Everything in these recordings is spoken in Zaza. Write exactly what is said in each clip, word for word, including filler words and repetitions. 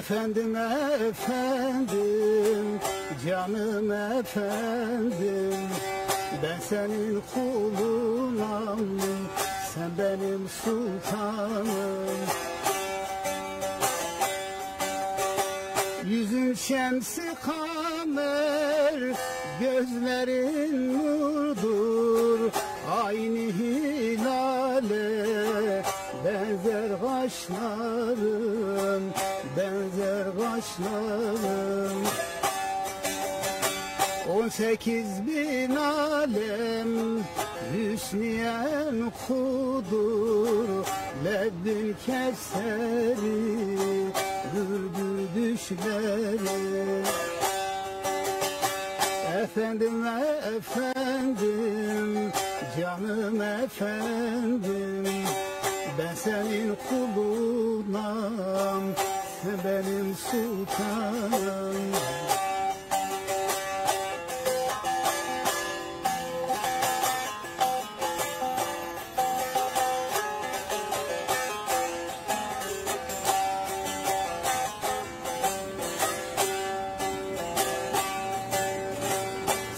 Efendim, efendim, canım efendim, ben senin kulunam, sen benim sultanım. Yüzün şemsi kamer, gözlerin nurdur, aynı hilale benzer kaşların, benzer kaşların. On sekiz bin alem hüsniyen kudur, lebbin keseri güldür düşleri. Efendim, efendim, canım efendim, ben senin kulunam, sen benim sultanım.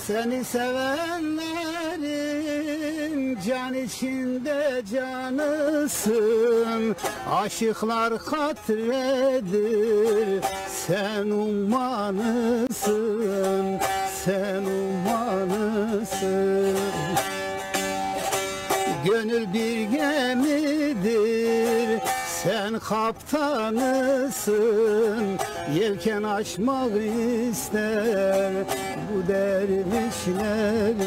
Seni sevenlerin can içinde canısın, aşıklar katredir, sen ummanısın, sen ummanısın. Gönül bir gemidir, sen kaptanısın, yelken açmak ister bu dervişleri.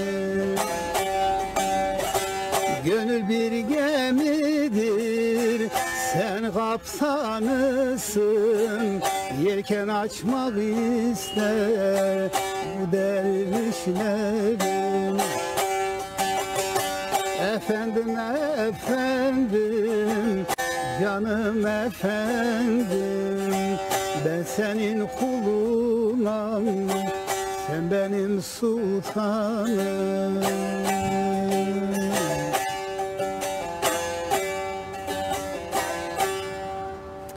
Gönül bir gemidir, sen kaptanısın, yelken açmak ister bu dervişlerin. Efendim, efendim, canım efendim, ben senin kulunam, sen benim sultanım.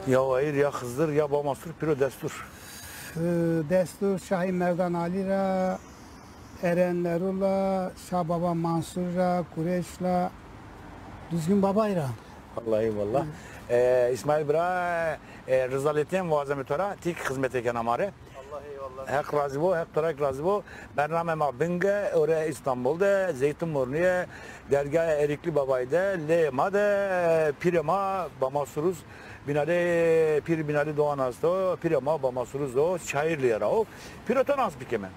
Ya Ayır, ya Xızır, ya Bamastûr, pîro destûr. E, destûr Şahî Merdan Alî ra, Erenleru la, Şah Baba Mansur ra, Kureş la, Duzgin Babay ra. Allah eyvallah. E, Îsmaîl bira, e, rizaletîyen wazeme to ra, tîk xizmete kena ma rê. Allah eyvallah. Heq razî bo, Heq to ra kî razî bo. Bername ma Bingê, ore Îstanbul de, Zeytinburnu yê, dergahê Erikli Babay de, leyê ma de, pîrê ma, Bama Suruz, Binalî, Pîr Binalî Doğan esto, pîrê ma Bama Suruz o, Çayırlıya ra o. Pîro to nas bikeme.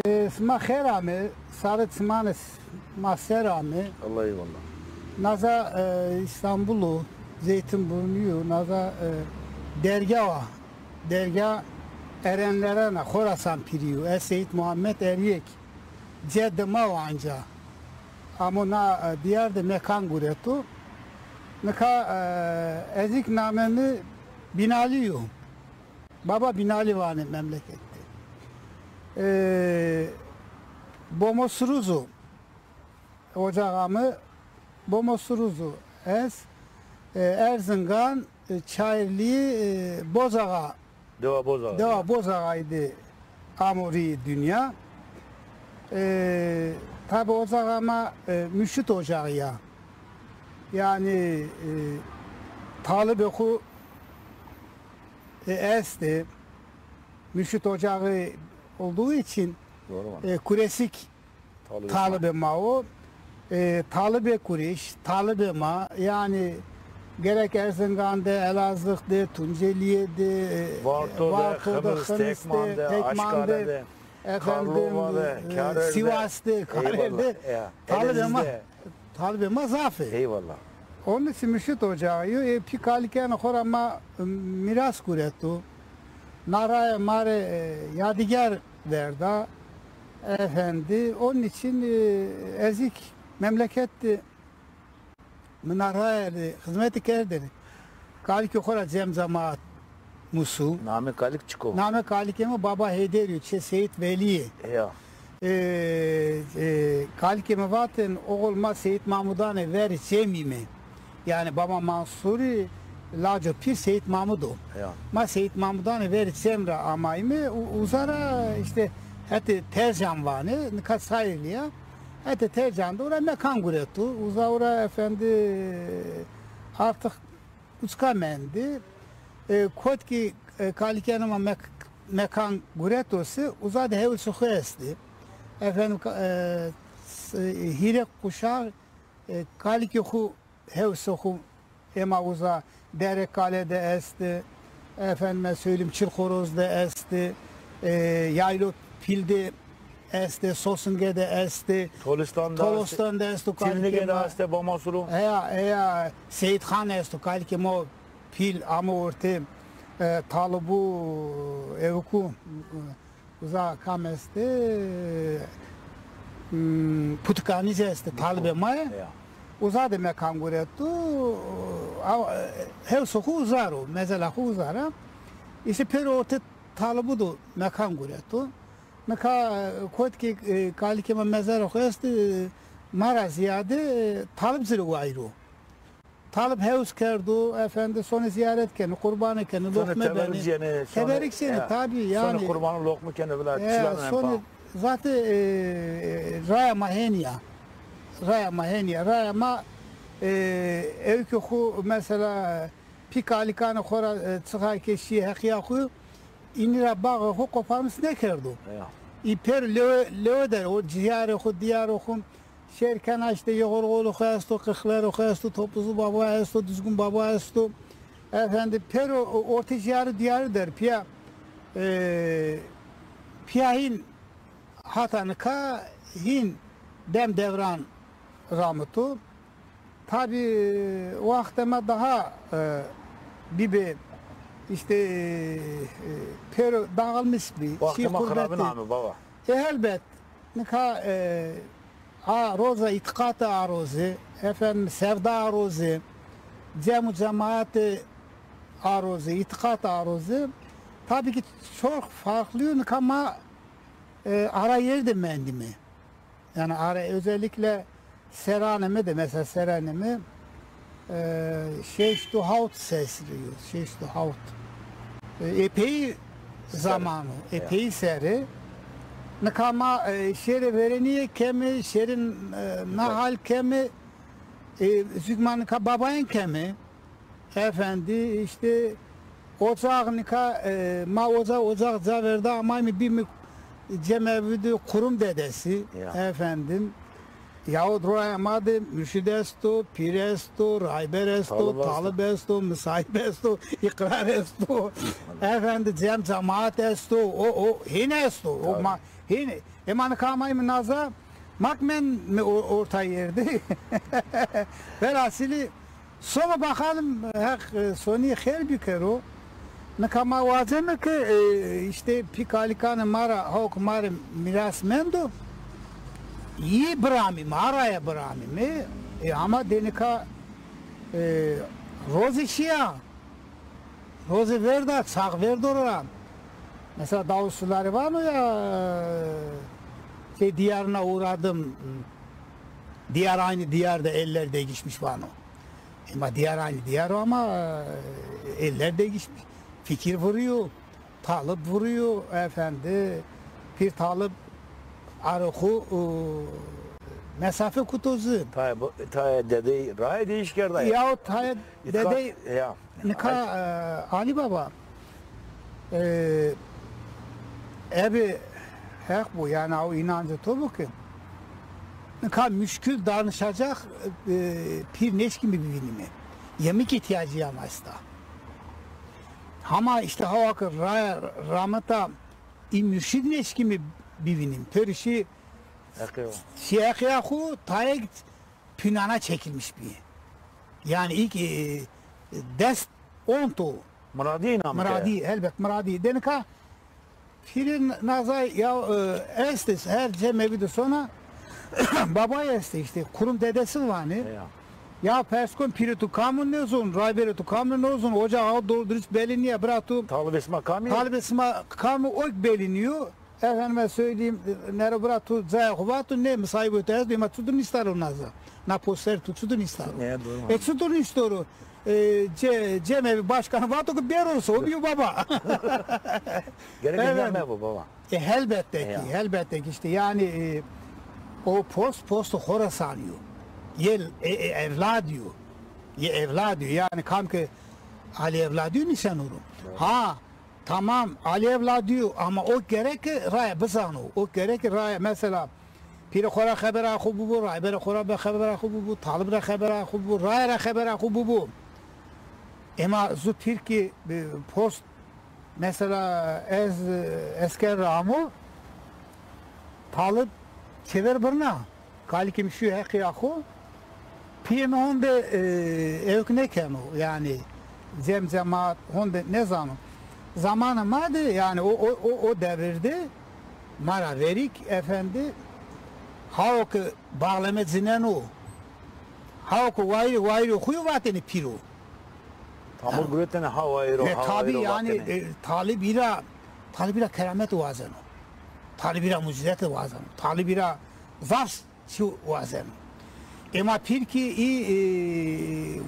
E, sima xêr ame, sarê çimanê ma ser ame. Allah eyvallah. Naza, e, Îstanbul o, Zeytinburnu yo, naza, e, dergah wa. Dergah Erenlerena, Xorasan Pîrî yo. Ez Seyîd Muhammed Eriyek. Cedê ma o anca. Amo na, e, dîyar de mekan gureto. Nika, e, ez kî namê mi Binalî yo. Baba Binalî vanê memleket de. E, Bomo Suruz o. Ocaxa mi Bomo Suruz o. Ez, e, Erzingan, e, Çayırlî, e, Bozaxa, Dewa Bozaxa. Dewa Bozaxayî de amo rî dinya. E, tabî ocaxa ma, e, murşit ocağı ya. Yani, e, talibê xu, e, estê. Murşit ocağı olduğu için, e, Kuresik talibê ma o. E, talibê Kureş, talibê ma, yani gerek Erzingan de, Elazığ de, Tunceliye de, e, Varto de, Varto de, Ximis, Ximis de, Tekman de, Tekman Aşkale de, de, efendim, Karlova de, e, Karel de, Sivas de, Karel de, eyvallah, ya, talibê ma, Elazığ de. Talibê ma zaf ê. Eyvallah. Onun için Murşit Ocağı yo, e, pî kalikêna xo ra ma, e, mîras gureto. Na raye ma rê, e, yadîgar verda. Efendi, onun için, e, ez kî memleket de mi na raye de xizmetî kerdêne. Kalikê xo ra cem cemaat musu. Namê kalik çik o? Namê kalikê mi Baba Heyder yo, çê Seyîd Velî yê. Ya. E, e, kalikê mi vatên, oxil ma Seyîd Mahmudanê verê cemîme. Yani Baba Mansurî Laco pîr Seyîd Mamud o. Ya. Ma Seyîd Mamudanê verî Çem ra amayîme, u-, uza ra îşte hetê Tercan vanê, nika Sayîrlî ya. Hetê Tercan de ora mekan gureto. Uza ora efendî artık uçka mendî. E, kot kî, e, kalikêna ma mek-, mekan gureto se, uza de hewsê xo estî. Efendim, ka-, e, s-, hîrê quşax, e, kalikê xo hewsê xo ema uza, Dere Kale de estî, efendime söyleyeyim, Çil Horoz de estî, e, Yaylo Pîl de estî, Sosinge de estî, Tolistan de estî, Tolostan de esto, Tîvnige de estî, Bamasulu. Heya, heya, Seyîd Xan esto, kalikê mo pîl amo ortê, e, Talibu, Ewiku, uza kam estî? Hmm, Putikaniz estî, talibê ma yê. Ya. Uza de mekan gureto, a, hewsê xo uza ro, mezela xo uza ra. Îşte pêro ortê Talibu do mekan gureto. Nika kot kî, e, kalikê ma mezara xo estî, ma ra zîyade, e, Talib ci rê wayîr o. Talib hews kerdo, efendî, sonê zîyaret kenê, qurbanê kenê, loqme benê. Teberik cênê, teberik cênê, tabî, yanî. Sonê qurbanî loqme kenê, vila, e, çilan sonê pa. Zaten, e, raya ma hênî ya. Raya ma hênî ya. Raya ma, e, ewkê xo mesela pî kalikanê xo ra, e, çixa ke şî heqîya xo, înî ra baxê xo qoparmis nêkerdo. Ya. Î pêro lewe, lewe der, o cîyarê xo, dîyarê xo, şêr kena îşte Yexorxolê xo esto, Qirxlerê xo esto, Topuzlu Baba esto, Duzgin Baba esto. Efendim, pêro ortê cîyarî dîyarî der, pîya, e, pîya hîn hata nika hîn dem dewran ramito. Tabî, wextê ma daha, e, bîbê, îşte, e, pêro dağılmış bî. Wextê ma xirabin ame baba. E, helbet, nika, e, a roza îtîqatî a rozî, efendim, sevda a rozî, cem û cemaatî a rozî, îtîqatî a rozî. Tabî ki çok farklı yo, nika ma, e, ara yerde mendîme. Yanî ara, özellikle seranê mi de, mesela seranê mi, e, şeşt û hawt serrî yo, şeşt û hawt. E, epey zaman o, epey serrî. Nika ma, e, şêrê verênîye kemî, şêrîn, e, na hal kemî, e, zuk ma nika babayên kemî. Efendî, îşte, ocağ nika, e, ma ocağ, ocağ ca verda amayme bîme cemevî de Kurum Dedesi, efendim. Yahut roya ma de mürşid esto, pîr esto, rayber esto, talib esto, misahib esto, îqrar esto. Efendi, cem cemaat esto, o, o hîn esto. O ma hîn, e, ma nika amayme naza, ma kî mendîme orta yerde. Velhasili, soma bakalım, Heq, e, sonî xêr bikero. Nika ma wazeme ke, e, îşte pî kalikanê ma ra, hawk ma rê mîras mendo. Yî biramîme, araya biramîme. E, ama de nika, e, rozê şîya, rozê verda, çax verdo ra. Mesela Davut Sulari vano ya, şey, diyarına uğradım. Diyar aynı diyarda, eller değişmiş vano. Ema diyar aynı diyar o ama, e, eller değişmiş. Fikir vuruyor, talib vuruyor, efendi, pîr talib arê xo, e, mesafe kuto zi. Tayê, tayê dedey raye değiş kerda ya. Ya tayê dedey, ya. Nika, e, Ali Baba, e, ebi Heq bo, yanî o înancê to bo ki, nika muşkil danışacak, e, pîr nêşkîme bivînîme. Yemek ihtiyacı ama esta. Hama îşte hawa ki raya ramita î mürşid nêşkîme bivînîme. Pêro şî, şî heqîya xo tayê pînana çekilmiş bî. Yanî ilk, e, dest ont o. Miradî name. Miradî, helbet miradî. De nika pîrê naza ya, e, estê, her cemevî de sona babay estê, îşte Kurum Dedesi vanê. Ya. Ya pers kon, pîrê to kam o nêzon, rayberê to kam o nêzon, ocağı doğru dürüst belli nîya, bira to. Talibê sima kam o? Talibê sima kam o, o kî belli nîyo. Efendime söyleyeyim, nero bira to cayê xo vato, nê, misahibê to esto, ema çutur nîstaro naza? Na poster to çutur nîstaro? E, doğru. E, çutur nîstaro? E, ce-, cemevî başkanî vato ki bêro so bîyo baba. Gerek nîya mebo baba. E, helbette ki, helbette ki işte yani, e, o post, posto Xorasanî yo. Yê, e, e, evladî yo. Yê evladî yo. Yani kam ki Alî evladî yo nîşeno ro. Ha, tamam, Alî evladî yo ama o gerek ki raye bizano. O gerek ki raye mesela pîrê xo ra xebera xo bibo, rayberê xo ra be xebera xo bibo, talib ra xebera xo bibo, raye ra xebera xo bibo. Ema zu pîr ki, e, post, mesela ez, e, esker ra amo, talib çêver birna. Kalikê mi şîyo heqîya xo. Pîyê mi honde, e, ewk nêkeno. Yanî cem cemaat honde nêzano. Zamanê ma de yanî o, o, o, o devir de ma ra verîk efendî hawo ke baxleme cineno, hawo ke wayîrê, wayîrê xo yo vatêne pîro. Tamur guretêne ha wayîro, ha wayîro vatêne. E, tabî yanî, e, talibî ra, talibî ra keramet wazeno. Talibî ra mucîzet wazeno. Talibî ra zaf çî wazeno. Ema pîr kî î, e,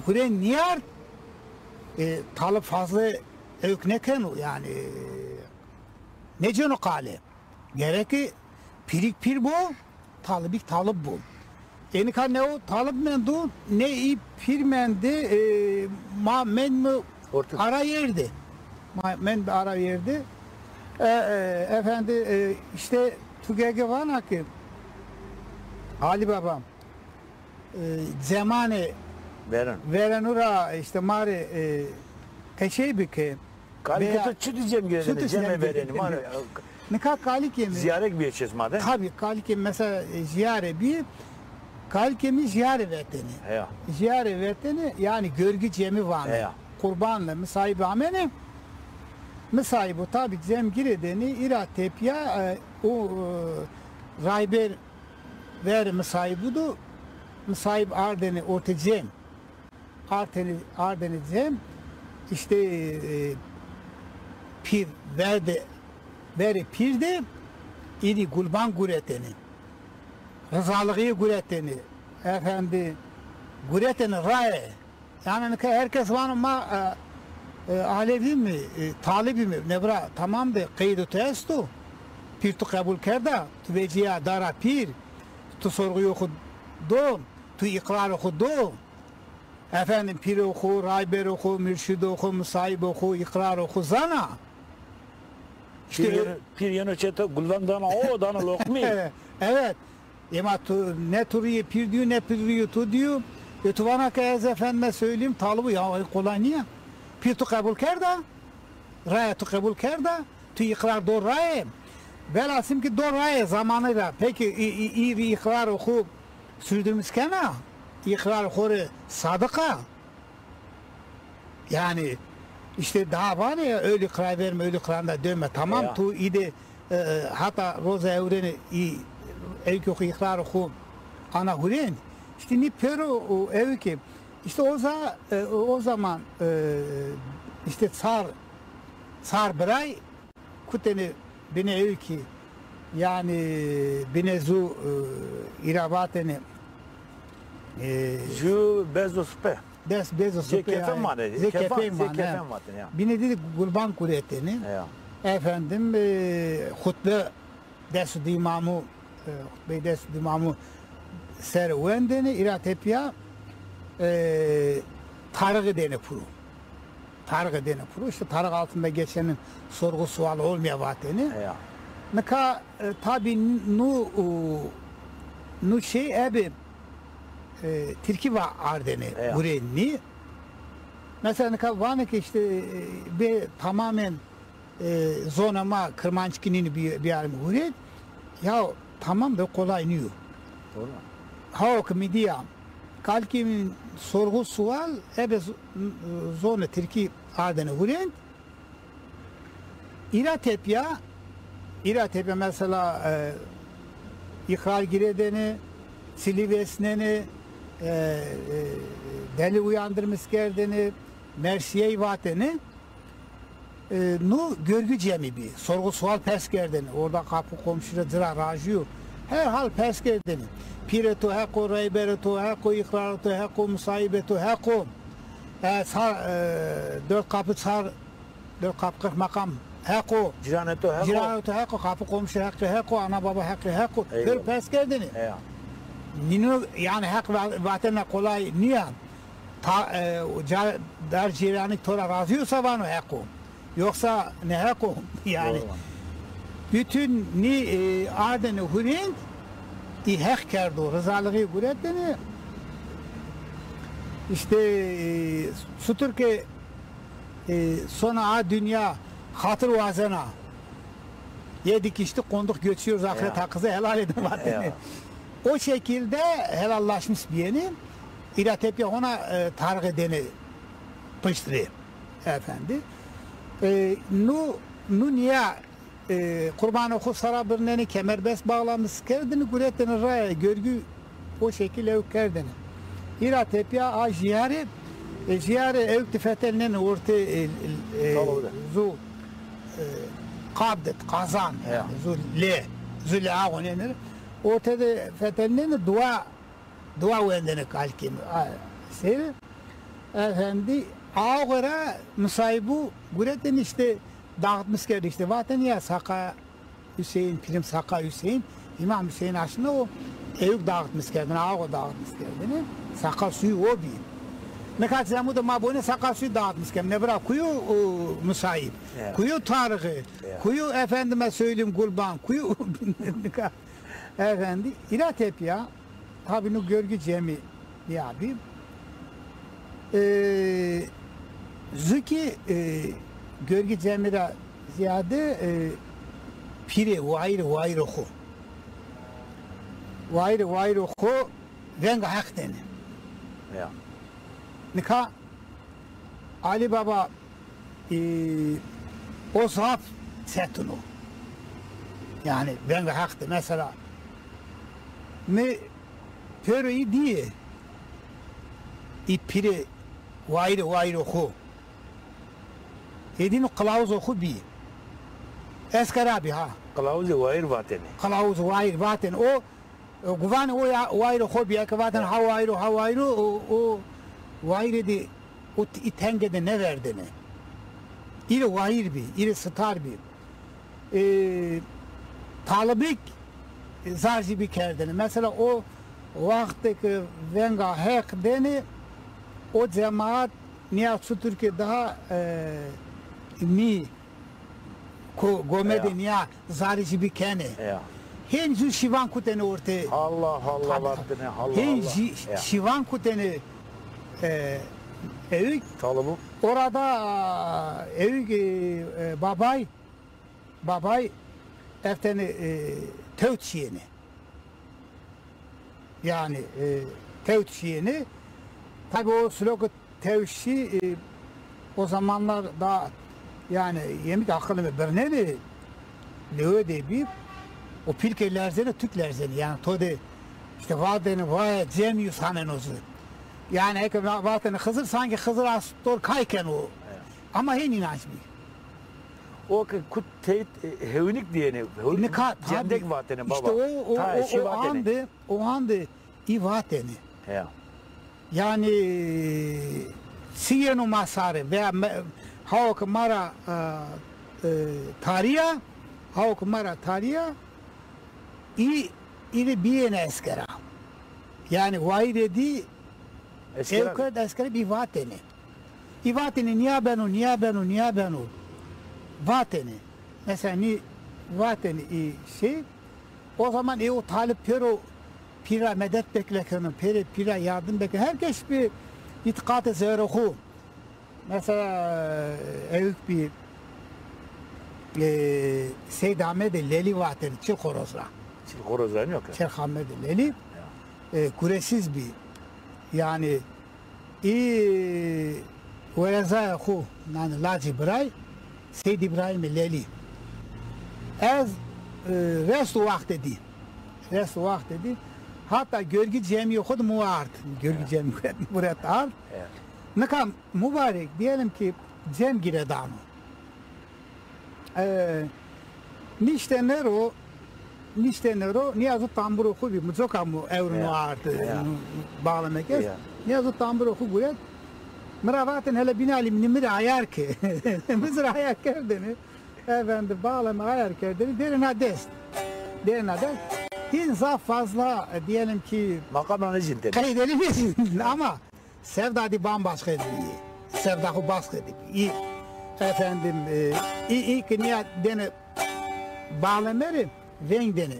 hurên nîyard, e, talib fazla ewk nêkeno, yanî, e, nêcêno qale. Gerek ki pîrîk pîr bo, talibîk talib bo. E, nika ne o talib mendo, ne î pîr mendê, e, ma mendîme ara yerde. Ma mendîme ara yerde. E, e, efendî, e, işte tu gege vana ki Alî Baba, e, cemanê verenu ra işte ma rê, e, qeşey bike. Kalikê to çuti cem girêdêne, cemê verêne? Ma rê, nika kalikê mi zîyarek bîye çê ma de? Tabî, kalikê mi mesela, e, zîyare bîye. Kalikê mi zîyare vetêne. Heya. Zîyare vetêne, yanî görgü cemî vanê. Heya. Qurbanle misayîb amêne. Misayîbo tabî cem girêdêne, îra tepîya, e, o, e, rayber verê misayîbu do, misayîb ardêne ortê cem. Ardêne, ardêne cem, işte, e, pîr verdê, verê pîr de, înî gulban guretêne. Rizalixîye guretêne. Efendî, guretêne raye. Yanî nika her kes vano ma, e, e, alevî mi, e, talibî mi. Ne bira, tamam de, qeydê to esto. Pîr tu qebul kerda, tu vecîya dara pîr, tu sorguyo xo do, tu îqrarê xo do. Efendim, pîro xo, rayberê xo, murşîdo xo, musayîbo xo, îqraro xo zana. İşte pîr, pîr yeno çê to gulvan dana, o dana loqmî. Evet. Ema tu ne tu rîyê pîr dîyo, ne pîr rîyê tu dîyo. E, tu vana ke ez efendime söyleyeyim, talibu ya, kolay nîya. Pîr tu qebul kerda, raya tu qebul kerda, tu îqrar do raye. Velasim ki do raye zamanî ra. Peki î, î, î rî îqrarê xo sürdürmüş kena, îqrarê xo rê sadiq a. Yani işte daha var ya, ölü kıray verme, ölü kıranda dönme. Tamam, tu î de, e, e, hata roza ewreni î, ewkê xo îqrar xo ana hurên. İşte nî pêro o ewkê. İşte o za-, e, o zaman, e, işte çar, çar biray kutêne binê ewkî, yanî binê zu, e, îra vatêne, e, ju bez û sipe. Bez, bez û sipe. Zê kefên yanî. Zê kefên, zê kefên vatêne ya. Binê dî de gulban guretêne. Ya. Efendim, e, xutbe dest û dîmamu, e, xutbeyê dest û dîmamu ser wendêne, îra tepîya, e, tarixî dêne piro. Tarixî dêne piro. İşte tarix altında geçenin sorgu sual olmaya vatêne. Ya. Nika, e, tabî nu, nu şey ebe, e, tirkî va ardêne, ya, gurênî. Mesela nika vanê ki işte, e, bê tamamen e, zonê ma kirmanckî nînî bi-, biyarîme hurê. Ya tamam de kolay nîyo. Doğru. Hawo ke mi dîya, kalikê mi sorgu sual, ebe z-, zonê tirkî ardêne hurênd. Îra tepya, îra tepya mesela, e, îqrar girêdêne, çilî vêsnêne, e, e, delî uyandırmış kerdêne, mersiyey vatêne. E, nu görgü cemî bî. Sorgu sual pers kerdêne. Orada kapı komşu ra ci ra rajî yo. Her hal pers kerdêne. Pîrê to heq o, reyberê to heq o, îqrarê to heq o, musayîbê to heq o. E, sar, e, dört kapı sar, dört kapı kırk makam heq o. Cîranê to heq o. Cîranê to heq o, kapı komşu heqî heq o, ana baba heqî heq o. Eyvallah. Pêro pers kerdêne. Heya. Nîno, yanî heq va-, vatena kolay nîya. Ta, e, ca-, dar cîranî to ra razî yo se vano heq o. Yoksa ne heq o yanî. Doğru. Bütün nî, e, ardêne hurênd, î heq kerdo, rizalixî guretêne. İşte, e, sutur ke, e, sona a dünya xatir wazena. Yedi kişti konduk göçüyoruz ahiret hakkısı helal edin vatêne. Ya. O şekilde helallaşmış biyêne. Îra tepya hona, e, tarixî dêne pişt rê. Efendi. E, nu, nu nîya, e, qurbanê xo sera birnenê, kemerbest bağlamış kerdêne, guretêne raya, görgü o şekil ewk kerdêne. Îra tepya a jiyarê, e, jiyarê ewk de fetelnenê ortê, e, e, zu, e, qab de, qazan, yanî, zu lê, zu lê ağonenê. Ortê de fetelnenê dua Dua wendêne kalkî mi. A, seyr. Efendi, ağa ra misaybu guretêne işte dağıtmış kerdêne işte. Vatêne ya Saka Hüseyin, pirim Saka Hüseyin, İmam Hüseyin aşina o ewk dağıtmış kerdêne, ağa dağıtmış kerdêne. Saka suyu o bî. Nika zemu de ma bonê Saka suyu dağıtmış kerdêne. Ne bira kuyu, o, misayib. Ya. Kuyu tarixi. Ya. Kuyu efendime söyleyeyim gulban. Kuyu nika. Efendi, îra tepya, tabi nu görgü cemi ya bî. E, zu kî, e, görgü cemi ra ziyade, e, pîrê wayîrê wayîrê xo. Wayîrê wayîrê xo venga heq dêne. Ya. Nika Ali Baba, e, o zaf çetin o. Yanî venga heq de mesela mi pêro î dîye, î pîrê wayîrê wayîrê xo. Êdî no qilawuzê xo bî. Eskera bî ha. Qilawuzê wayîr vatêne. Qilawuz wayîr vatêne. O E, guvanê o ya wayîrê xo bî, eke vatêne ha wayîr o, ha wayîr o, o, o wayîrê de o t-, î tenge de nêverdêne. Î rê wayîr bî, î rê sitar bî. E, talibik zar zî bî kerdêne. Mesela o wextê ke venga heq dêne, o cemaat nîya çutur ke daha, e, mî Ko-, gomedê nîya zarî zî bî kenê. Ya. Hên zû şîvan kutêne ortê. Allah Allah vatêne, Allah Allah. Hên zî şîvan kutêne, e, ewik. Talibû. Orada ewik, e, e, babay, babay eftêne, e, tewt şîyêne. Yanî, e, tewt şîyêne. Tabi o silokê tewşî, e, o zamanlar daha, yani, yemik akılımı birnenê, lewe de bî, o pîl ke lerzêne, tu kî lerzêne. Yani, to de, işte, vatêne, vay, cemî saneno zî. Yani, eke va-, vatêne Xizir, sanki Xizir astor kay keno. Evet. Ama hên înanc bî. O ke kut teyit, e, hewnik diyêne, hewnik. Nika, tabi, cendek vatêne baba. İşte o, o, o, o ande, o ande î vatêne. Heya. Yanî çi yeno ma sare veya me-, hawo ke ma ra, e, e, tarîya, hawo ke ma ra tarîya, î, î rê bîyêne eskera. Yanî wayîrê dî eskera, ewk kerd eskera bî vatêne. Î vatêne nîya beno, nîya beno, nîya beno. Vatêne. Mesela nî vatêne î şey, o zaman ê o talib pêro pîr ra medet bekle keno, pêrê pîr ra yardim bekle. Her kes bi îtîqatê zerrê xo. Mesela, ewk bî, e, Seyd Amedê Lelî vatêne, Çil Xoroz ra. Çil Xoroz ra nîyo ke? Çil Amedê Lelî. Ya. E, kuresiz bî. Yanî, Î werezaya xo, nanî lacê biray, Seyd Îbrahîmê Lelî. Ez, e, resto waxtê dî. Resto waxtê dî. Hata görgü cemîyê xo de mu ard. Görgü cemî guret ard. Evet. Nika mubarek, diyelim ki cem gire dano. E, niştene ro, niştene ro, nîya zu tamburê xo bî, mi coka mu ewrino ard, bağlamak est. Nîya zu tamburê xo guret, Mi ra vatên hele bînalî mi rê ayar ke. Mi zî ra ayar kerdêne. Efendim, bağleme ayar kerdêne. Dêrê na dest. Dêrê na dest. Hîn zaf fazla, e, diyelim ki, maqam ra nêcîn tede. Qeyd edilmesin ama sevda di bambaşka di. Sevda xo başka di. İ, efendim, e, i, i ki niya dêne bağleme rê veng dêne.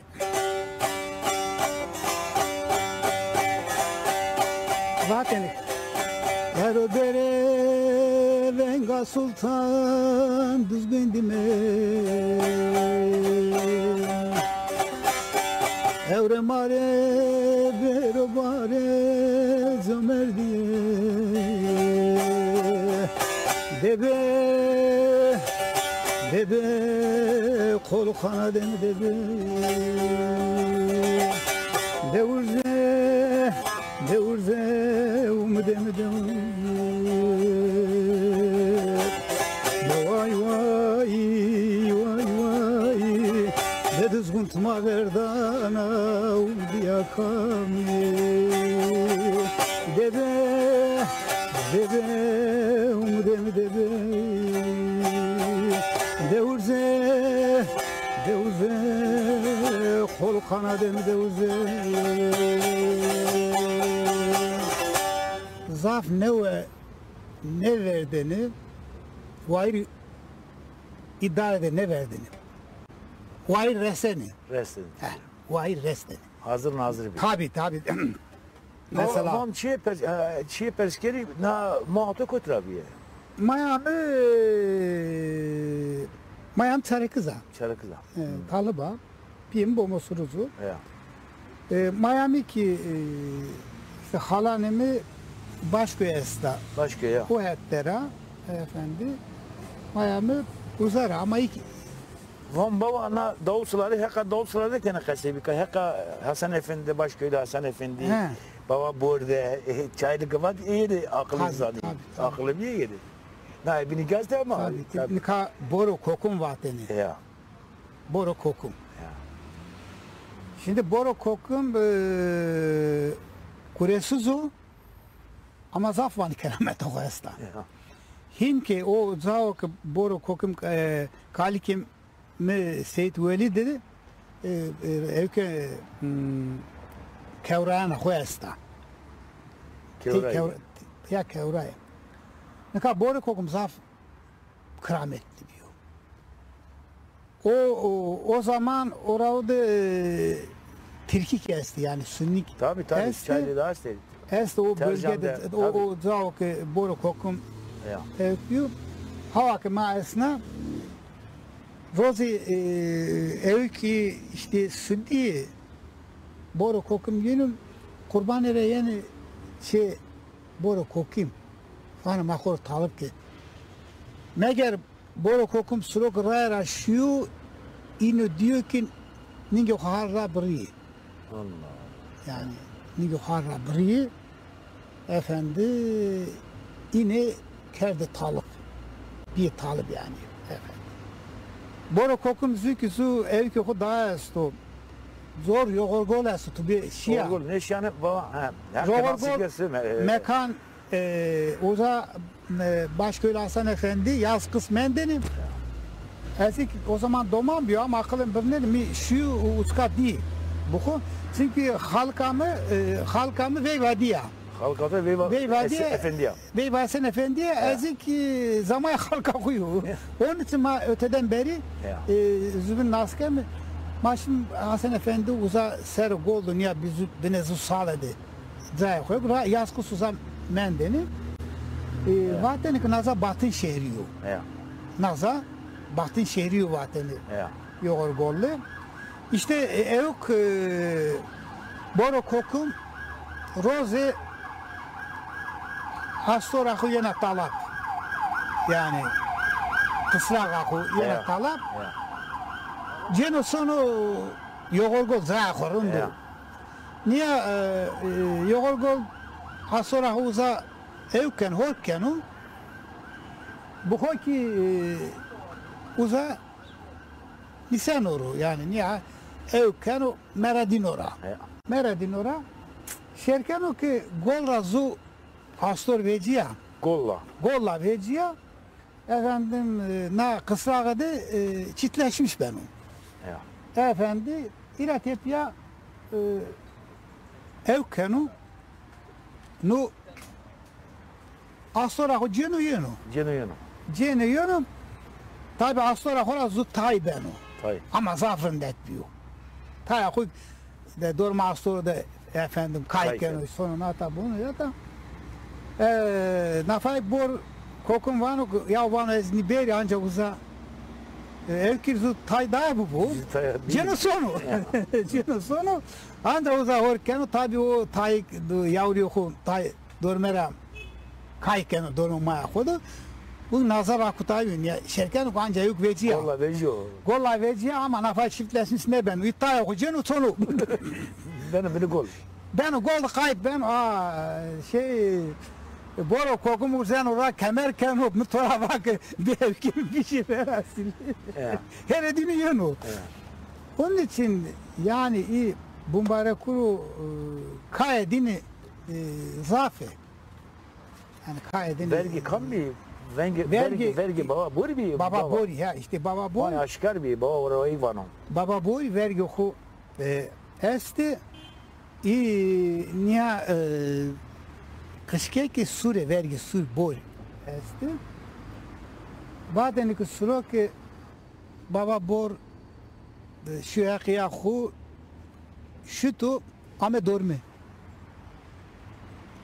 Vatêne. Ero bêrê venga sultan duz bendîme. Ewre ma rê bêro barê comerdîye. Debe, debe, qol qanadê mi debe. Dewirze, dewirze, umidê mi dewirze. De way, way, way, way. De dizgûn tima verdana umdîya kamî. Debe, debe, umdê mi debe. Dewirze, dewirze, qol qanadê mi dewirze. Zaf newe nêverdêne, wayîr îdare de nêverdêne. Wayîr resenê. Resenê. He, wayîr resenê. Hazir nazir bî. Tabi, tabi. Mesela. Mam çiyê pers, e, çiyê perskerî na ma to kotî ra bîye? Maya mi, maya mi Çerekiz a. Çerekiz a. E, talib a. Pîyê mi Bomosuruz o. Ya. E, maya mi ki, e, işte xalanê mi Başköy esta. Başköy ya. O het der a, efendi. Maya mi uza ra ama ilk Van baba na Davut Sıları, heqa Davut Sıları kenê qesey bîka, heqa Hasan Efendi, Başköy'de Hasan Efendi, he, baba Borde, e, Çaylı Gıvat, ê yê de aqilî zanî. Tabii, tabii. Aqilî bîye yê de. Na, e, bînî gazete ama. Tabii, tabii. Nika Boro Kokum vatêne. Ya. Boro Kokum. Ya. Şimdi Boro Kokum, e, kuresuz o, ama zaf vanî kerametê xo esta. Ya. Hîn ke o cao ke Boro Kokum, e, kalikê mi Seyîd Welî de, e, e, ewke, hmm, kewrayana xo esta. Kewrayî. Kewra-, ya kewrayî. Nika Boro Kokum zaf kerametli bîyo. O, o, o zaman orada, e, Tirkî kî estî, yani Sunnik. Tabii, tabii, estî. Çaylı'da estî. Estî o bölgede, o, o cao ke Boro Kokum, ya, ewk bîyo. Hawa ke ma esna, rozê, e, ewkî işte Sunni Boro Kokum yînû, qurbanê rê yenê çê Boro Kokim. Vanê ma xo rê talib ke. Meger Boro Kokum siro ke raye ra şîyo, îno dîyo ke ningê xo har ra birîyê. Allah. Yani ningê xo har ra birîyê. Efendi înê kerdê talib. Bîyê talib yani. Efendi. Boro Kokum zû ki zû ewkê xo daha esto. Zor Yoğurgol esto, tu bê şîya. Yoğurgol, nêşîyane baba, he. Yoğurgol mekan, e, uza, e, Başköylü Hasan Efendi yaz kış mendêne. Ez ki o zaman doman bîyo ama aqilê mi birnenê, mi şîyo uçka dî. Bixo, çünkü xalika mi, e, xalika mi veyva dî ya. Xalika to veyva, veyva dî, efendi ya. Veyva Hasan Efendi, ya, ez ki zamaya xalika xo yo. Onun için ma öteden beri, ya, e, zûbîn nas keme. Ma şimdi Hasan Efendi uza ser gol do, nîya bî zû, binê zû sale de. Cayê xo yo, ra yaz kış uza mendêne. E, ya, vatêne ki naza Batın şehri yo. Ya. Naza Batın şehri yo vatêne. Ya. Yoğurgolli. İşte, e, ewk, e, Boro Kokum rozê astora xo yena talap. Yani, qisraxa xo yena talap. Ya. Cêno sono Yoğurgol cayê xo rind o. Ya. Nîya, e, e, Yoğurgol astora xo uza ewk ken, hork keno. Bixo ki, e, uza nîseno ro, yani nîya ewk keno, meredîno ra. Ya. Meredîno ra. Şêr keno ki gol ra zû astor vecîya. Golla. Golla vecîya. Efendim, e, na qisraxe de, e, çitleşmiş beno. Ya. Efendi, îra tepîya, e, ewk keno. No astora xo cêno yeno. Cêno yeno. Cêno yeno. Tabi astora xo ra zu tay beno. Tay. Ama zaf rindet bîyo. Taya xo de dorma astor de efendim kay keno, sono nata bunu ya da. E, nafay bor kokum vano ki, ya vano ez nî bêrî anca uza, e, ewkî zu tay daya bibo. Cêno sono. Cêno sono. Anca uza hor keno, tabi o tay yawrîyo xo tay dorme ra kay keno dorme maya xo de. Bu nazar akutayî ya şerkeno ku anca ewk vecîya. Golla vecîyo. Golla vecîya ama nafa çiftleşmiş nêbeno. Îtaya xo cêno sono. Beno binî gol. Beno gol de qayt beno. A, şey, boro kokum urzeno ra kemer keno. Mi to ra va ke bi ewkî mi bişî verasî. Ya. Here dînî yeno. Ya. Onun için yani î Bumbarekuru, e, kayê dînî, e, zaf ê. Yani kayê dînî. Vergî kam bî? Vengî, vergî, vergî, vergî Baba Borî bî? Baba Borî, ha, işte Baba Borî. Vay aşkar bî, Baba Borî vano. Baba Borî vergî xo, e, estê. Î nîya, e, qişkekê sûr ê, vergî sûr Borî estê. Vadenî ki suro ki Baba Bor, e, şu heqîya xo şito, ame dorme.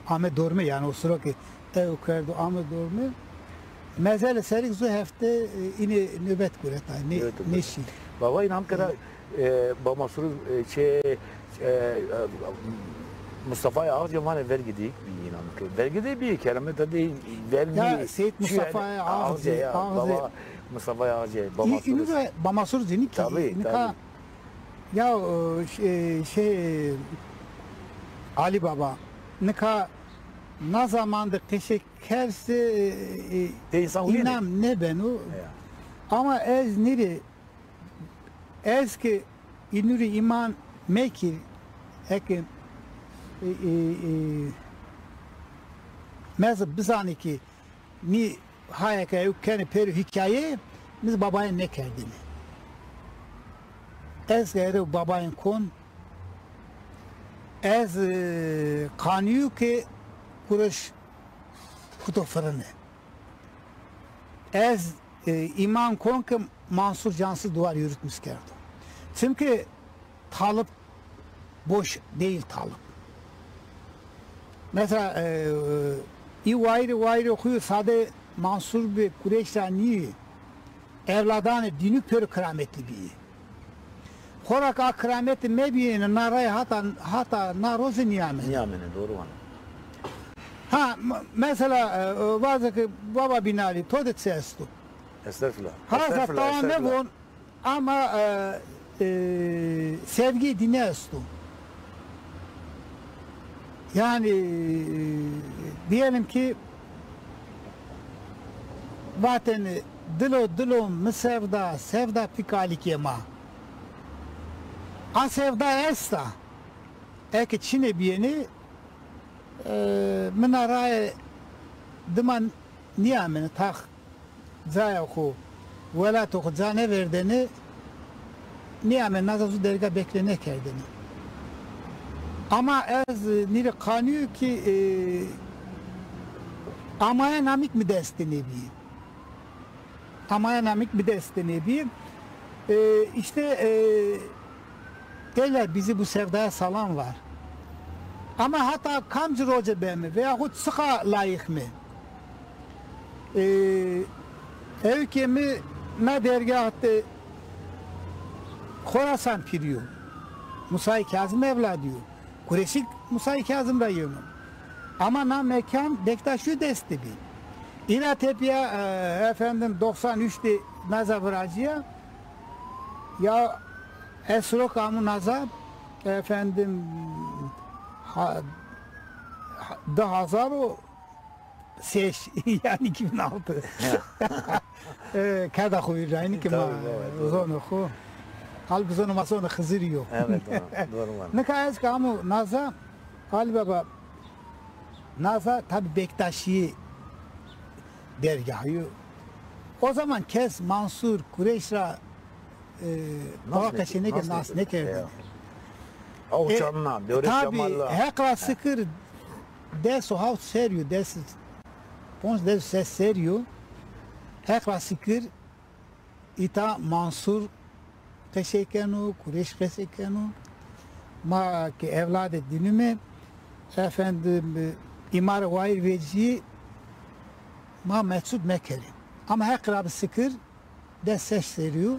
Ame dorme, yani o suro ki ew kerdo, ame dorme. Mezelê serî ki zu hefte, e, înê nobet guretay, nê-, nêşî. Baba înam kera, e, Baba Mansur, e, çê, e, e, Mustafa Ağca vanê vergî de bî înam ke. Vergî de bî, kerameta de vermî. Ya Seyit Mustafa Ağca, ya, Ağca. Baba Mustafa Ağca, Baba Mansur. Înû de Baba Mansur cinî ki. Tabii, tabii. Ya, e, şey, şey, Ali Baba, nika na zaman de qeşek kerse, e, e, înam nêbeno. Ya. Ama ez nîrê, ez ki înû rê îman mekir, eke, e, e, e, mez bizanî ki, nî haya ke ew kenê pêro hîkaye, mi zî babayên nêkerdêne. Ez erê babayên kon, ez, e, qanîyo ke Kureş kuto firine. Ez, e, îman kon ke Mansur cansız duvar yürütmüş kerdo. Çünkü Talip boş değil Talip. Mesela, e, e, î wayirê, wayirê xo yo sade Mansur bi Kureş ra nîyî. Evladanê dînû pêro kirametli bîyî. Xora ke a kirameti mebîyêne, na rey hata, hata na roze nîyamêne. Nîyamêne, doğru vano. Ha, m-, mesela, e, e, vaze ke Baba Binalî, to de çi esto? Estağfurullah. Hasa tawa mevon, ama, e, e, sevgî dîne esto. Yani, e, diyelim ki, vatêne dilo, dilo mi sevda, sevda pî kalikê ma. A sevda esta. Eke çinê bîyêne, e, mi na raye dima nîyamêne tax. Caya xo, welatê xo ca nêverdêne, nîyamêne, naza zu derga bekle nêkerdêne. Ama ez nîrê qanîyo ki, e, amaya namik mi dest de nêbî. Amaya namik mi dest de nêbî. E, işte, e, Derler, bizi bu sevdaya salan var. Ama hata kamci roce beme veyahut çiqa layîq me? E, ewkê mi na dergah de Xorasan pîrî yo. Musayî Kazim evladî yo. Kureşî Musayî Kazim ra yeno. Ama na mekan Bektaşî yo dest de bî. Îra tepîya, e, efendim, doksan üç de naza viracîya. Ya ez sirok amo naza, efendim, ha, ha, di hazar û şeş, yani iki bin altı. E, kerda xo vîr ra, înî ki ma zonê xo. Halbukî zonê ma zonê Xizirî yo. Evet, doğru, doğru vano. Nika ez ki amo naza, Ali Baba, naza tabi Bektaşî dergahî yo. O zaman kes Mansur, Kureş ra, e, Nas daha neke-, qeşeneke nas nas neke-, nêkerdêne. Ya. Aw E, çamna, dewrê tabî, Kemal ra. Heq ra sikir des û hawt serrî yo, des, ponc, des û ses serrî yo. Heq ra sikir, îta Mansur qesey keno, Kureş qesey keno. Ma ke ewladê dinime, efendim, îmare wayîr vecî, ma meçhul mekerî. Ama Heq ra bi sikir, des ses serrî yo.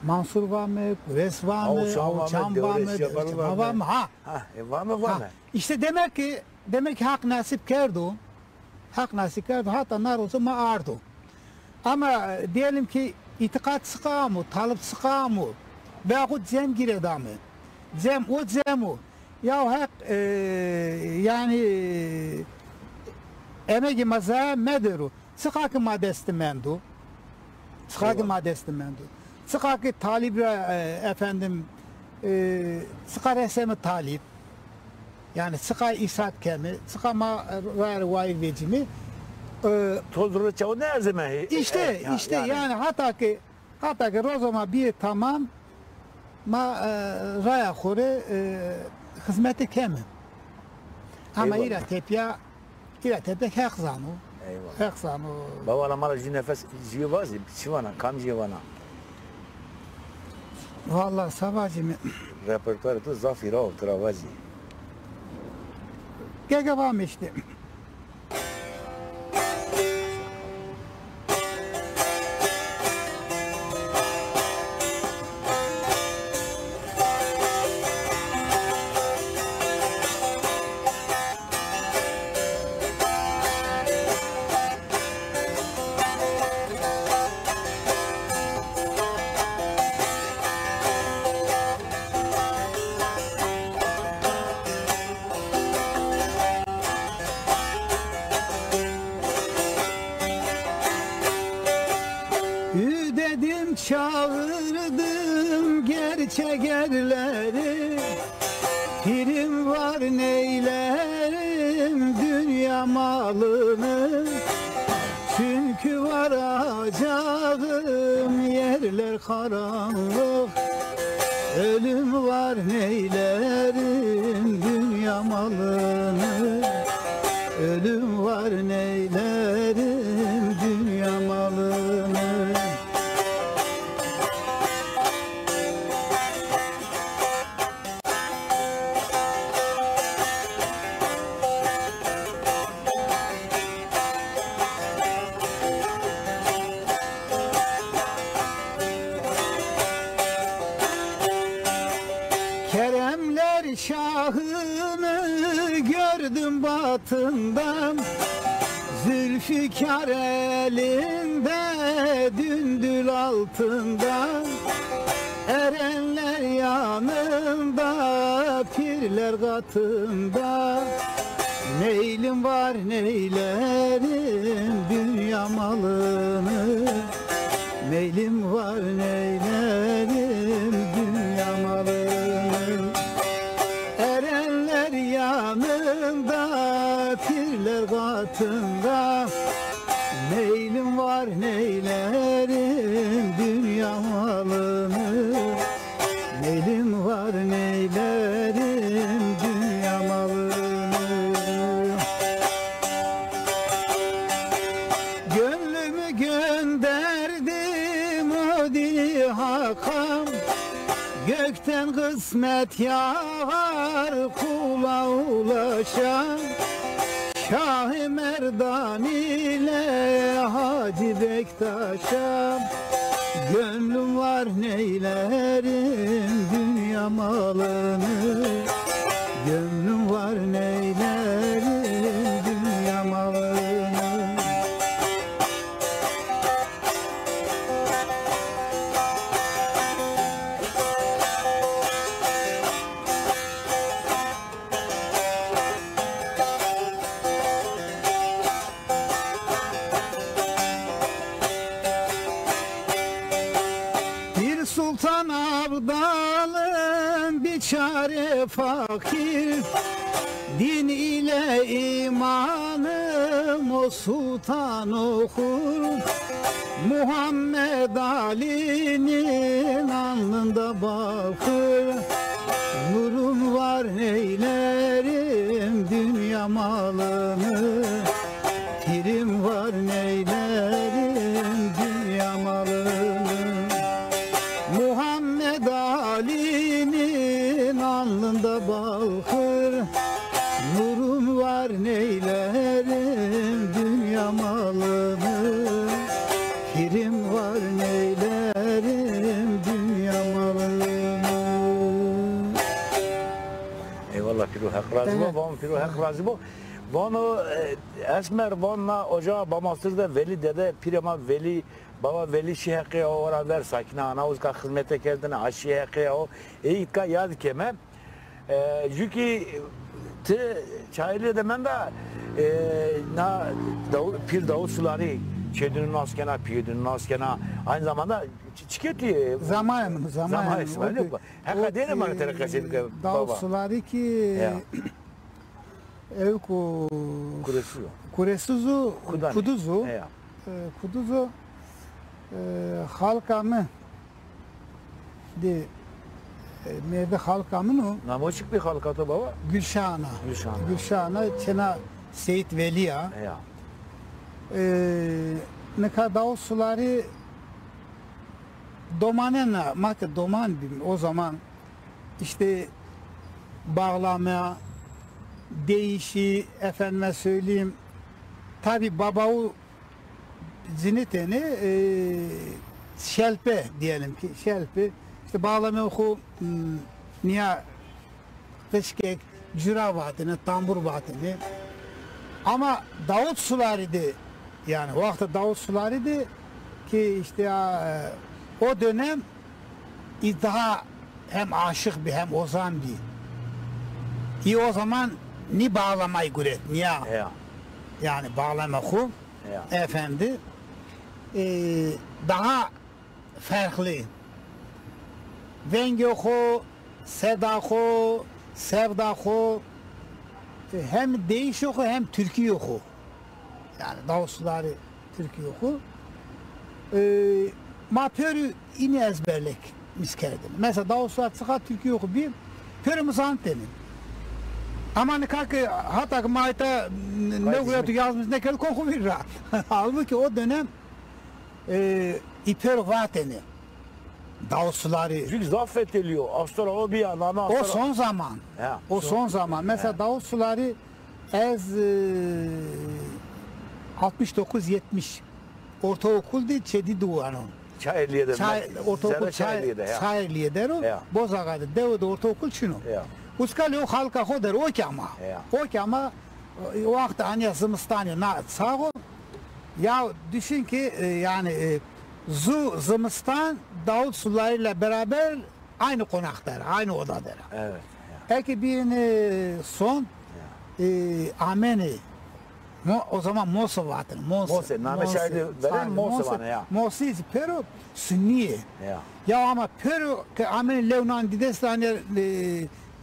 Mansur vame, Kureş vame, Aw çam vame, Aw çam vame, vame, Dewrê Kemal vame, vame. Ha. Ha, e, vame, ha, vame. İşte demek ki, demek ki Haq nasip kerdo. Haq nasip kerdo, hata na rozo ma ardo. Ama, e, diyelim ki îtîqat çiqa amo, talib çiqa amo, veyahut cem gire dame. Cem o cem o. Ya Heq, e, yanî, e, emegê ma zaya medero. Çiqa ki ma dest de mendo. Çiqa ki Eyvallah. ma dest de mendo. Çiqa ki talib ra, e, efendim, e, çiqa reseme talib. Yanî çiqa îsat keme, çiqa ma, e, rayê wayîr vecîme. E, Toz rê çaw nêerzeme, e, işte, e, ya-, işte yanî. yanî hata ki, hata ki rozo ma bîye tamam, ma, e, raya xo rê, e, xizmete keme. Ama Eyvallah. îra tepya, îra tepya Heq zano. Eyvallah. Heq zano. Baba, la ma ra jû nefes jûye vazî, çi vana, kam jûye vana? Vallahi Savacî mi? Repertuarê to zaf hîra o, tu ra vazî. Gege vame işte. Ü dedim çağırdım gerçek erleri, pirim var neylerim dünya malını, çünkü varacağım yerler karanlık. Ölüm var neylerim dünya malını, ölüm var neylerim dünya malını. Keremler şahını gördüm batından, Zülfikar elinde dündül altından, erenler yanında, pirler katında. Meylim var neylerim dünya malını, meylim var neylerim dünya malını. Erenler yanında, pirler katında, meylim var neylerim dünya malını, meylim var neylerim dünya malını. Gönlümü gönderdim o dili Hak'a, gökten kısmet yağar kula ulaşan. Şah-ı Merdan ile Hacı Bektaş'a, gönlüm var neylerim dünya malını, gönlüm var neylerim dünya malını. Bir sultan abdalım, bir çare fakir, din ile imanı O sultan oxu Muhammed Ali'nin alnında bakır. Nurum var neylerim dünya malını, pirim var neylerim dünya malını. Muhammed Ali'nin alnında bakır. Nurum var neylerim dünya malını, pirim var neylerim dünya malını. Eyvallah piro, Heq razî bo. Evet. Vano piro, Heq razî bo. Vano, e, esmer vana oca Bamasir de Velî dede, pîrê ma Velî, baba Velî şî heqê o, ora ver Sakîne ana uzka xizmete kerdine, a şî heqê o. Ey îtka yad keme. E, jû kî ti Çayeliye de menda, e, na Dav-, Pîr Davut Sularî çêdûnû nas kena, pîyêdûnû nas kena. Aynı zamanda çi-, çikê tu yê? Zamanê min, zamanê min. Zamanê min, o ki, heqa dêne ma tere qesey bike, Davut Sularî ki, ya, ewk o Kuresiz o. Kuresiz o, Kudanê. Kuduz o. Ya. E, Kuduz o, e, xalka mi de, e, mêrdê xalka min o. Namo çik bî xalka to baba? Gülşahana. Gülşahana. Gülşahana, çêna Seyîd Velî ya. Ya. E, nika Davut Sularî domanena, ma ke doman bîm o zaman, işte bağlama, deyişî, efendime söyleyeyim, tabi babawu cinitêne, e, şelpe diyelim ki, şelpe. İşte bağlama xu, m, niya qişkek, cura vatêne, tambur vatêne. Ama Davut Sularî de, yani wextê Davut Sularî de ki işte, e, o dönem î daha hem aşık bî hem ozan bî. Î o zaman nî bağlamayı guret, niya. Ya. Yani bağlama xu. Ya. Efendi, e, daha ferqlî. Vengê xo, seda xo, sevda xo, e, hem deyişê xo hem tirkîyê xo. Yani Davut Sularî tirkîyê xo. E, ma pêro înî ezberlek mis kerdin. Mesela Davut Sularî çiqa tirkîyê xo bî, pêro mi zanitêne. Ama nika ki hata ki ma îta n-, nêgureto yazmış nêkerdo, kon xo vîr ra. Halbuki o dönem, e, î pêro vatêne. Davut Sularî. Çünkü zaf fetelîyo. Astora o bîya, name astora. O son zaman. Ya. O son zaman. Mesela Davut Sularî ez, e, altmış dokuz yetmiş ortaokul de çêdî de wano. Çayeliye de. Çay-, ortaokul Çay-, Çayeliye de, ya. Çayeliye der o. Ya. Bozaga de, dewe de ortaokul çin o. Ya. Uska lê o xalka xo der o ki ama. Ya. O ki ama, e, o wextî aniya zimistanî na çax o. Ya düşün ki, e, yani, e, zu zimistan Davut Sularî ile beraber aynı konakta era, aynı odada era. Evet, ya. Eke bîyêne son, ya, e, amêne, Mo-, o zaman Mose vatêne, Mose. Mose, name şaîrî verên Mose vane ya. Mose zî pêro sunnî yê. Ya. Ya ama pêro ke amêne lew nan dîdes ra, hanî, e,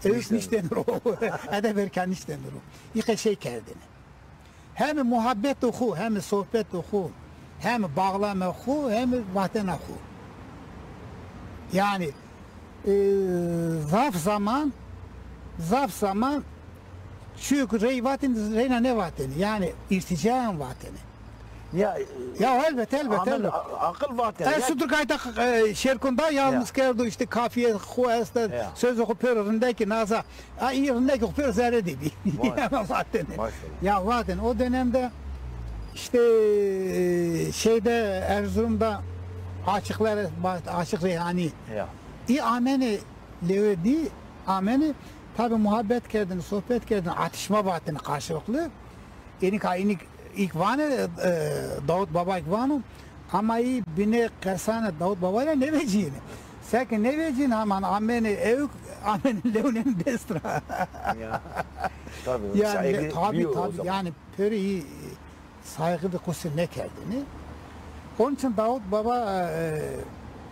ewk niştêne ro. Edeb erka niştêne ro. Î qe şey kerdêne. Hem muhabbetê xu, hem sohbetê xu, hem bağlamê xu, hem vatena xu. Yani, e, zaf zaman, zaf zaman çîyo ki rey vatêne, reyna nêvatêne. Yani îrtîcayan vatêne. Ya, ya elbet, elbet, elbet. Aqil vatêne. Ez sudur kayta, e, Şêrkon da yazmış kerdo, işte kafiye xu esta, sözü xu pêro rindekî naza. A, î rindekî xu pêro zerre de bî. Vay. Ama vatêne. Maşallah. Ya vatêne. O dönemde işte, e, şeyde, Erzurum'da Aşıklar, Aşık Reyhani. Ya. Î amêne lewe dî, amêne tabi muhabbet kerdin, sohbet kerdin, atışma vatêne karşılıklı. Înî ka înî îk vanê, e, Davut Baba îk vano, ama î binê qesanê Davut Baba ra nêvecîyêne. Seke nêvecîyêne, heman amêne ewk, amêne lewnêne dest ra. Ya. Tabii, yani, saygı tabii, büyük o tabii, zaman. Yani pêro î saygı de qusur nêkerdêne. Onun için Davut Baba, e,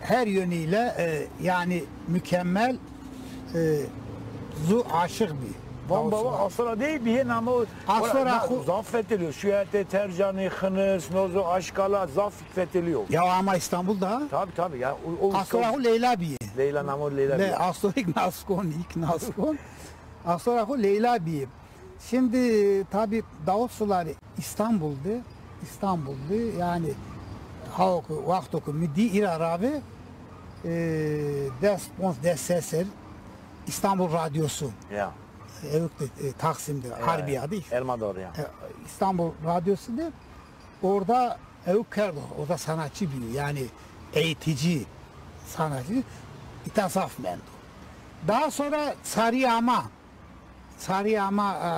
her yönüyle, e, yani mükemmel, e, zu aşık bî. Van baba, Astora. Astora değil, bir yer ama o. Astora na-, xo- zaf fetheliyor. Şu yerde Tercan'ı, Hınıs, Nozo, Aşkala zaf fetheliyor. Ya ama İstanbul'da. Tabii, tabii ya. O, o, Astora xo Leyla biye. Leyla namo Leyla Le, biye. Astora ilk naskon, ilk naskon. Astora xo Leyla biye. Şimdi tabii Davut Suları İstanbul'da. İstanbul'da yani ha o ku, waxto ku mi dî îra ravê, e, des, ponc, des seser İstanbul Radyosu. Ya. Ewk de, e, Taksim'de, ya, Harbiye'de işte. Elma doğru ya. E, İstanbul Radyosu'nda orada ewk kerdo. Orada sanatçı bîyo. Yani eğitici sanatçı. Îta zaf mendo. Daha sonra Sarıyama, Sarıyama, e,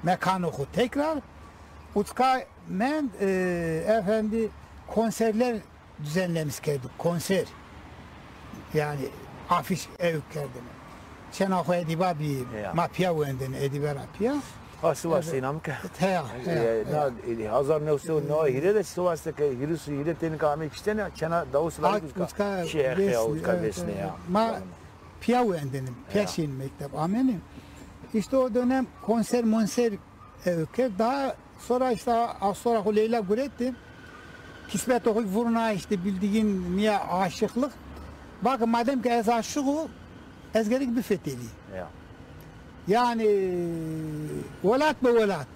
mekanı xo tekrar. Utka mend, e, efendi konserler düzenlemiş kerdik. Konser. Yani afiş ewk kerdêne. Çêna xo Edîba bî, ya, ma pîya wendêne, Edîbe ra pîya. Ha, Sivas, evet, înam ke. Heya, heya, e, heya. Na, e, hezar new sey û neway hîrê de Sivas de ke hîris û hîrê tenî ke amê kiştene, çêna Davut Suları utka şî, heya, utka vêsnê, evet, ya. Ma pîya wendêne, pîya şîyêne mekteb, amêne. İşte o dönem konser monser e, kerd. Daha sonra işte Astora xo Leyla guretî. Kismetê xo vurna işte bildiğin niye aşıklık. Bak madem ki ez aşık o, ez gerek bifetelî. Ya. Yani welat be welat.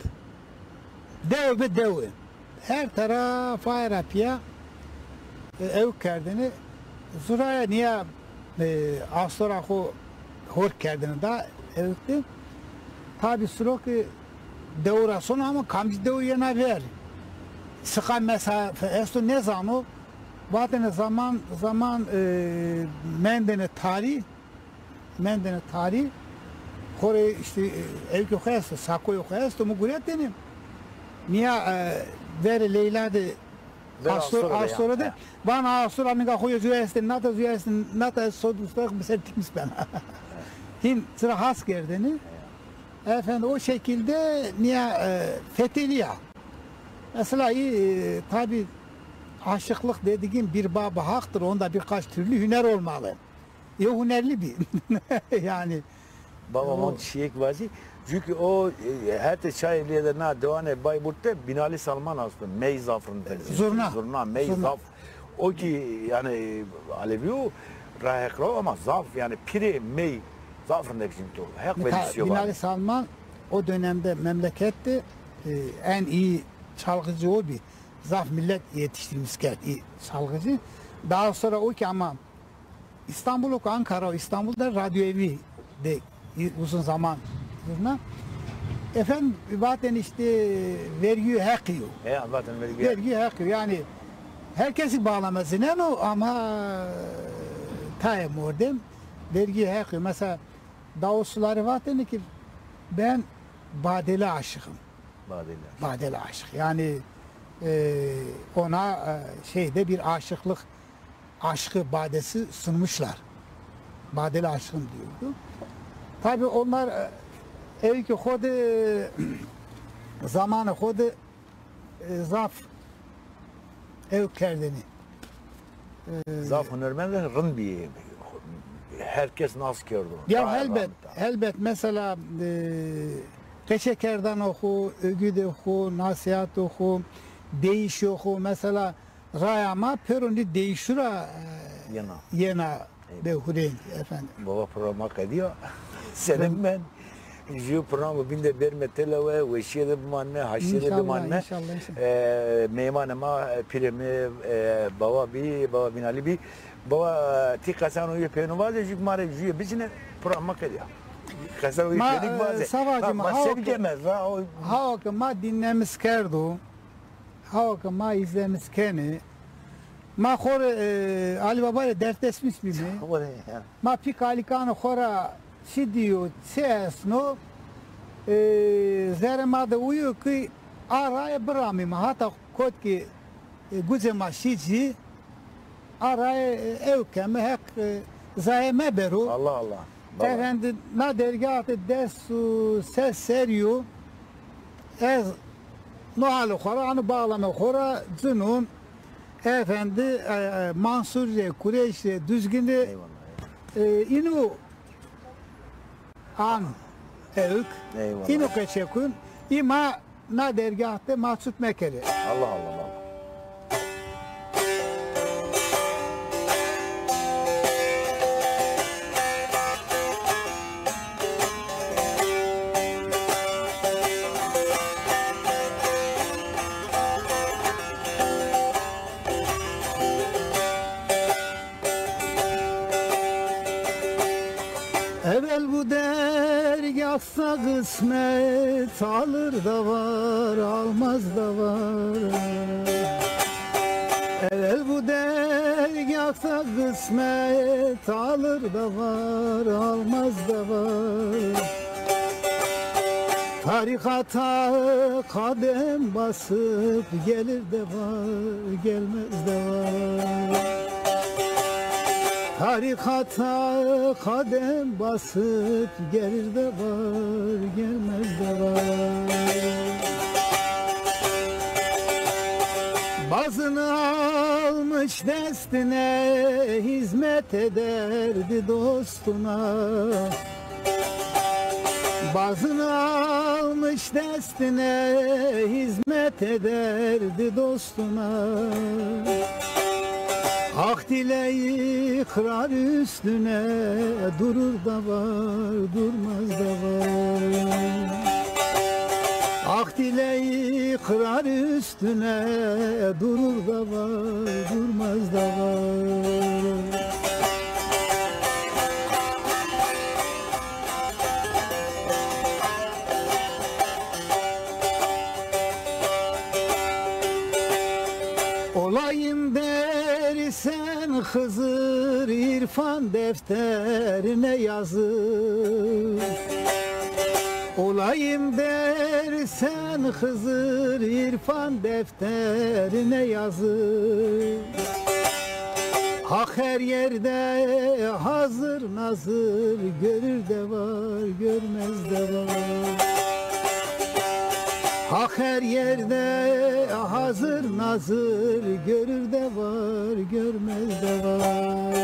Dew be dew. Her taraf aye ra pîya, e, ewk kerdêne. Zuraya niya, e, astora xo hork kerdêne da ewk de. Tabi siro ki dew ra sono ama kamcî dew yena ver. Çiqa mesafe esto nêzano. Vatêne zaman zaman, e, mendêne tarî. Mendêne tarî. Xo rê işte, e, ewkê xo esto, sakoyê xo esto, mi guretêne. Nîya, e, verê Leyla de, Astor-, Astora de. Vana Astora ninga xo yo cuya estê, nata cuya estê, nata ez sod usta mi ser tikmis bena. Hîn ci ra has kerdêne. Efendim, o şekilde nîya, e, fetelîya. Mesela, e, tabi aşıklık dediğin bir bab-ı haktır, onda birkaç türlü hüner olmalı. Yo hunerlî bî. Yani. Baba, mon çîyêk vazî. Çünkü o, e, hetê çayê lîye de na diwanê Bayburt de Binali Salman asto. Mey zaf rind. Zurna. Zurna, mey zaf. O ki yani Alevi o, ra Heq ra ama zaf yani pîrê mey zaf rindek cinîto. Heq verîsiyo. Binali Salman o dönemde memlekette, e, en iyi çalgıcı o bî. Zaf millet yetiştirmiş kerd, iyi çalgıcı. Daha sonra o ki ama İstanbul oku, Ankara, İstanbul'da Radyo Evi de uzun zaman zurna. Efendim, vatêne işte vergî heqî yo. E, vatêne vergî. Vergî heqî yo. Yani herkesi bağlamaz inen o ama tayê mordem vergî heqî yo. Mesela Davut Suları vatêne ki ben Badeli aşığım. Badeli aşık. Badeli aşık. Yani, e, ona, e, şeyde bir aşıklık aşkı badesi sunmuşlar. Badeli aşığım diyordu. Tabii onlar, e, ewkê xo de, zamanê xo de, e, zaf ewk kerdêne. E, zaf hunermendê rind bîyê. Herkes nas kerdo. Ya helbet, helbet. Mesela, e, qeşekerdanê xo, ögüdê xo, nasihatê xo, deyişê xo, mesela, raya ma pêro nî deyîşû ra, e, yena. Yena be hurênd, efendim. Baba, programa qedîya. Selim ben. Jû programo bîn de berme têlewe, weşîye de bimanme, haşîye de bimanme. İnşallah, inşallah. E, meymanê ma, e, pîrê mi, e, baba bî, baba Binalî bî. Baba, ti qesano yê pênû vaze, jû ma rê jûye bicine, programa qedîya. Qesano yê pênû vaze. Savacım, ha, o ke ma dinlemiş kerdo. Hawa ke ma îzlenîş kenê, ma xo rê, e, Alî Baba rê derdesmîş bîme. Ma pî kalikanê xo ra çi dîyo, çi esno, e, zerrê ma de uyo ki a raye biramîme. Hata kot ki, e, gucê ma şî ci, a raye, e, ewk keme, Heq, e, zaye mebero. Allah Allah. Efendi, na dergah de des û ses serrî yo. Ez no halê xo ra, ano bağlame xo ra cin o. Efendi, e, e, Mansur rê, Kureyş rê, Duzgin rê, e, îno an. Ewk. Eyvallah. Îno qeçekun. Î ma na dergah de mahcup mekerê. Allah Allah, Allah. Evel bu dergahta kısmet, alır da var, almaz da var. Evel bu dergahta kısmet, alır da var, almaz da var. Tarikata kadem basıp gelir de var, gelmez de var. Tarikata kadem basıp gelir de var, gelmez de var. Bazını almış destine, hizmet ederdi dostuna. Bazını almış destine, hizmet ederdi dostuna. Hak ile ikrar üstüne, durur da var, durmaz da var. Hak ile ikrar üstüne, durur da var, durmaz da var. Olayım dersen Hızır, irfan defterine yazı. Olayım dersen Hızır, irfan defterine yazı. Hak her yerde hazır nazır, görür de var, görmez de var. Hak her yerde hazır nazır, görür de var, görmez de var.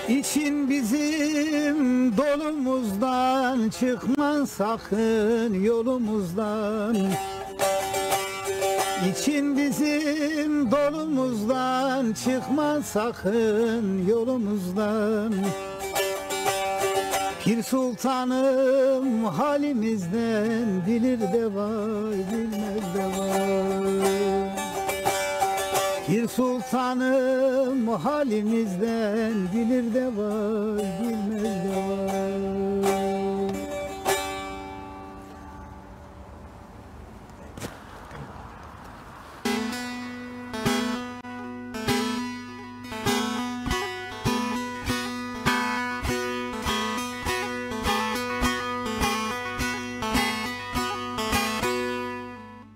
İçin bizim dolumuzdan, çıkma sakın yolumuzdan. İçin bizim dolumuzdan, çıkma sakın yolumuzdan. Pir Sultanım halimizden bilir de var, bilmez de var. Pir Sultanım halimizden bilir de var, bilmez de var.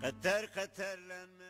Qeter qeterlenme.